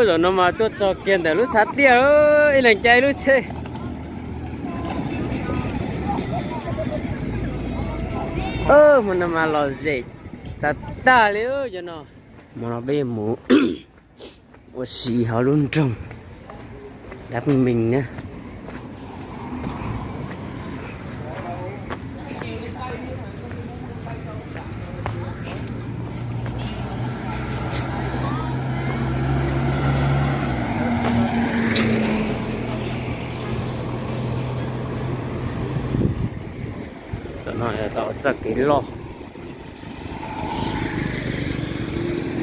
Zaum no mas tuaj txog kiag ntawm lub tshav tiaj, ib leeg caij ib lub tsheb. Hmo no mas lom zem tas tag li cov no. Hmo no peb yuav mus ua si hauv lub nroog Dab Mees na. Tam no tau txoj kev loj.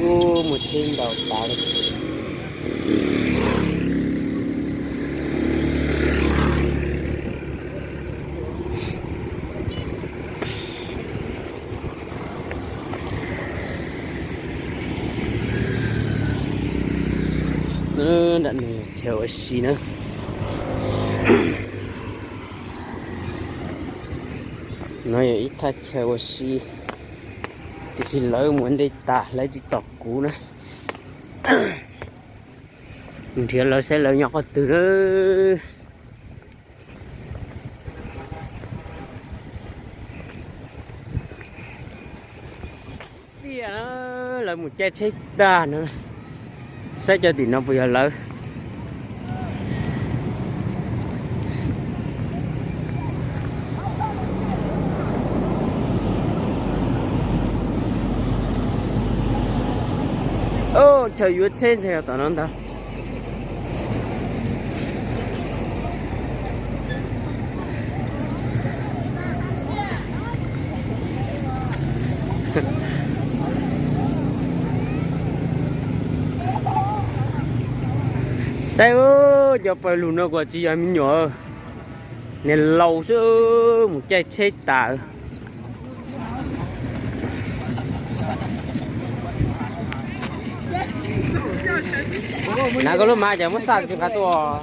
Ub, muaj tsheb ntau tas li. Nram no chaw ua si na. No yog ib thaj chaw ua si, tiam sis lawv mus ua ntej tas lawv tsis tos kuv na. Nrhiav lawv saib lawv nyob qhov twg na. Tiaj na, lawv mus caij tsheb tag no. Saib cov tim no puas yog lawv. Chaw yuav tsheb ntshe yog tom no ntag. Saib, cov pawg lug no kuj tsis yog me nyuam, niag laus xwb, mus caij tsheb tas. Nav koj lub mav cas muab xaj tsis nqa tuaj.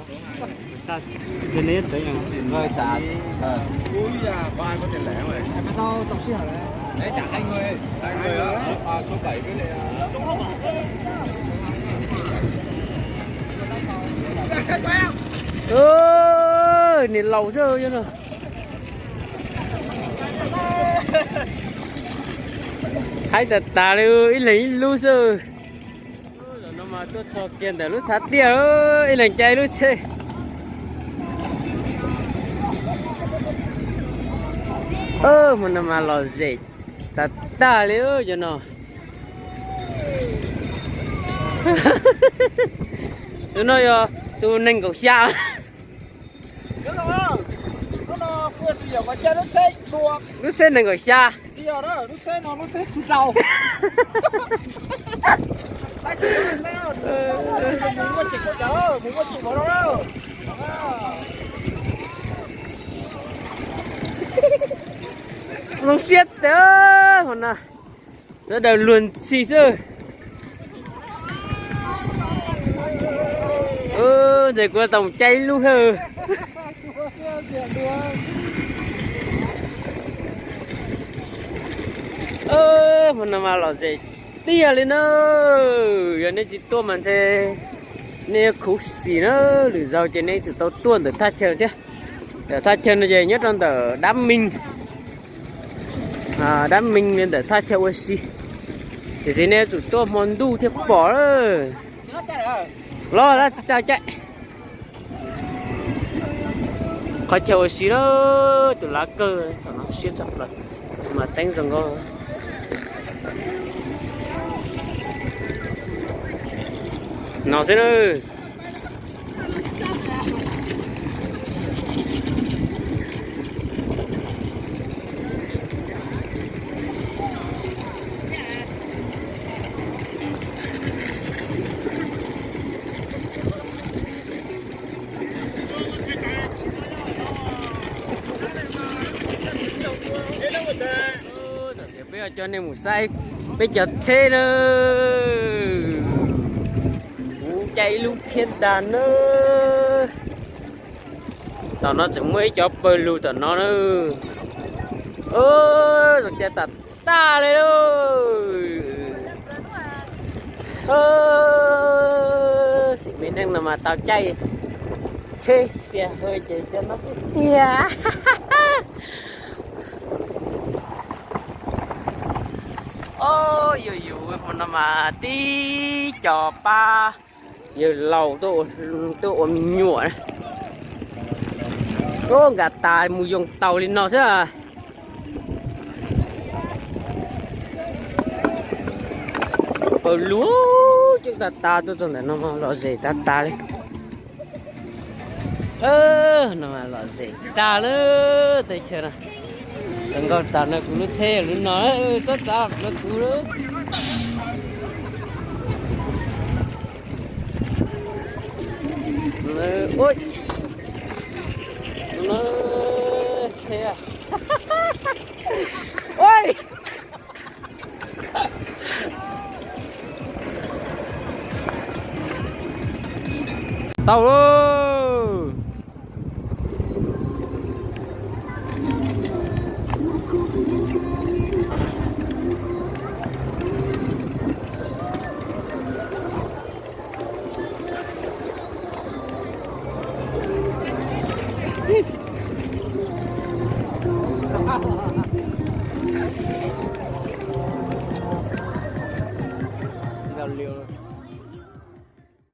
Niag laus xwb no. Haib tas tas li, ib leeg ib lub xwb. Zaum no mas tuaj txog kiag ntawm lub tshav tiaj, ib leeg caij ib lub tsheb. Hmo no mas lom zem tas tag li cov no. Tus no yog tus nees nkaum xya. Lub tsheb nees nkaum xya. Zoo siab tiag, hmo no sawv daws luag ntxhi xwb. Ntses kuv tau mus caij ib lub hawj. Hmo no mas lom zem tiag li na. Yog nej tsis tuaj mas ntshe nej yuav khuv xim na. Lwm zaus ces nej yuav tsum tau tuaj ntawm thaj chaw thiab. Ntawm thaj chaw no ces nyob rau ntawm Dab Mees, Dab Mees li ntawm thaj chaw ua si. Tiam sis nej yuav tsum tuaj hmo ntuj thiaj pom. Los tsis tau caij. Qhov chaw ua si na, tus lav kawg txom no siab tshaj plaws, mas teeb zoo nkauj no xwb na. Tam sim peb coj nej mus saib peb cov tsheb na. Kuv caij ib lub thiab ntag na. Tom no tseem muaj ib cov pawg lug tom no na. Zoo caij tas tag li lauj. Me neej no mas tau caij tsheb xias hawv ces cov no xwb tiag. Os, yus yus no mas tib co pab yawg laus tuaj ua me nyuam. Tuaj nkas tas mus yoo taus li no xwb. Paws lug coob tag tag, tuaj txog ntawm no lom zem tag tag li. No lom zem tag lawm teb chaws no. Tau nkaus tas no kuv lub tsheb lub no, txhob txav los kuv lawm. Tau lauj.